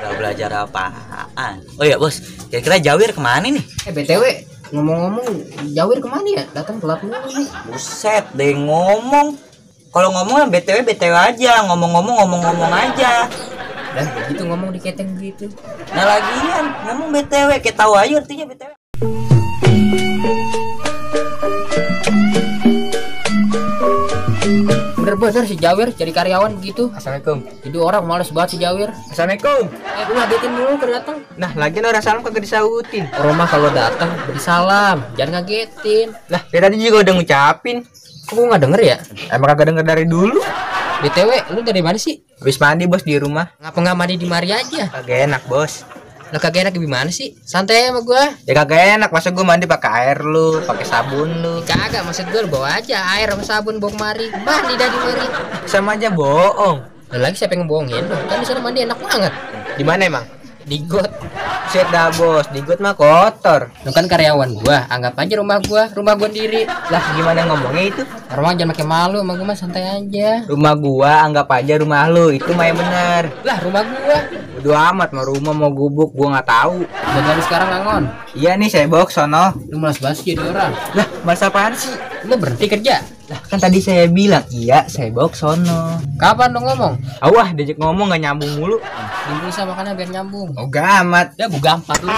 Gak belajar apaan? Oh ya bos, kira-kira Jawir kemana nih? BTW, ngomong-ngomong, Jawir kemana ya? Datang telat mulu nih. Buset deh ngomong. Kalau ngomong BTW BTW aja, ngomong-ngomong aja. Dan begitu ngomong diketeng gitu. Nah lagian ngomong BTW, kayak tahu aja artinya BTW. Bener-bener si Jawir jadi karyawan begitu. Assalamualaikum. Jadi orang males banget si Jawir. Assalamualaikum. Lu ngagetin dulu kalau datang. Nah, lagian orang salam kagak disautin. Orang mah kalau datang beri salam, jangan ngagetin. Lah, dia tadi juga udah ngucapin. Kok gua nggak denger ya? Emang kagak denger dari dulu? BTW, lu dari mana sih? Habis mandi bos di rumah. Ngapa nggak mandi di mari aja? Kagak enak bos. Lah kagak enak gimana sih? Santai sama gua. Ya kagak enak, masa gue mandi pakai air lu, pakai sabun lu. Kagak, maksud gua lu bawa aja air sama sabun bawa kemari. Mandi dah di mari. Sama aja bohong. Lah lagi siapa yang ngebohongin? Kan di sana mandi enak banget. Di mana emang? Di got. Set dah bos, di got mah kotor. Lu kan karyawan gua, anggap aja rumah gua sendiri. Lah gimana ngomongnya itu? Orang jangan pakai malu, sama gua mah santai aja. Rumah gua anggap aja rumah lu, itu mah yang bener. Lah rumah gua. Bodo amat mau rumah mau gubuk gua nggak tahu. Udah dari sekarang Angon. Iya nih saya bawa ke sono. Lu malas banget jadi orang. Lah, masa apaan sih? Lu berhenti kerja. Lah kan tadi saya bilang iya saya bawa ke sono. Kapan dong ngomong? Awah diajak ngomong nggak nyambung mulu. Di bisa makanya biar nyambung. Oh gamat. Ya gua gampang lu.